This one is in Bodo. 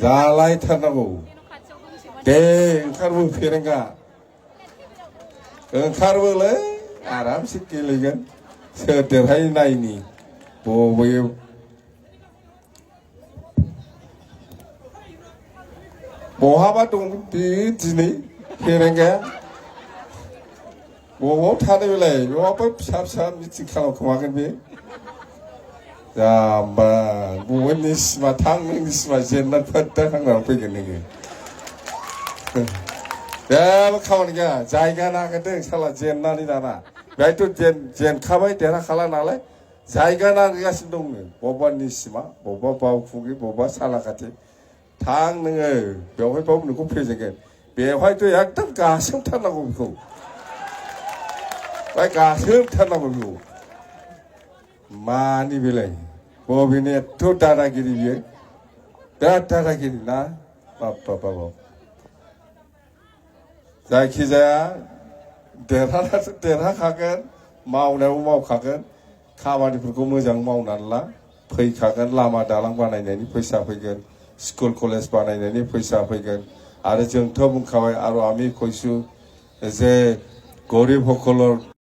जालायथारनांगौ दे ओंखारबो फेरेंगा ओंखारबोलै आरामसे गेलेगोन सोर देरहायो नायनि बबे बहाबा दं बे दिनै फेरेंगाया बबाव थानो बेलाय बहाबा फिसा फिसा मिटिं खालामखोमागोन बे जाम्बा बबेनि सिमा थां नोंनि सिमा जेननानै फोद्दा थांनानै फैगोन नोङो जेबो खामानि गैया जायगा नागिरदों साला जेननानै दाना बेहायथ' जेनखाबाय देरहाखाला नालाय जायगा नागिरगासिनो दं नो बबेबा निसिमा बबेबा बावखुंग्रि बबेबा सालाकाथि थां नोङो बेवहायबाबो नोंखौ फेजेनगोन बेवहायथ' एकदम गासोमथारनांगौ बेखौ बाय गासोमथारनांगौ बेखौ मानि बेलाय बबेनि एथ' दादागिरि बियो बिराद दादागिरि ना बाब जायखिजाया देरहाखागोन मावनायाव मावखागोन खामानिफोरखौ मोजां मावनानै ला फैखागोन लामा दालां बानायनायनि फैसा फैगोन स्कुल कलेज बानायनायनि फैसा फैगोन आरो जोंथ' बुंखाबाय आरो आमी কৈছো जे गरिब সকলৰ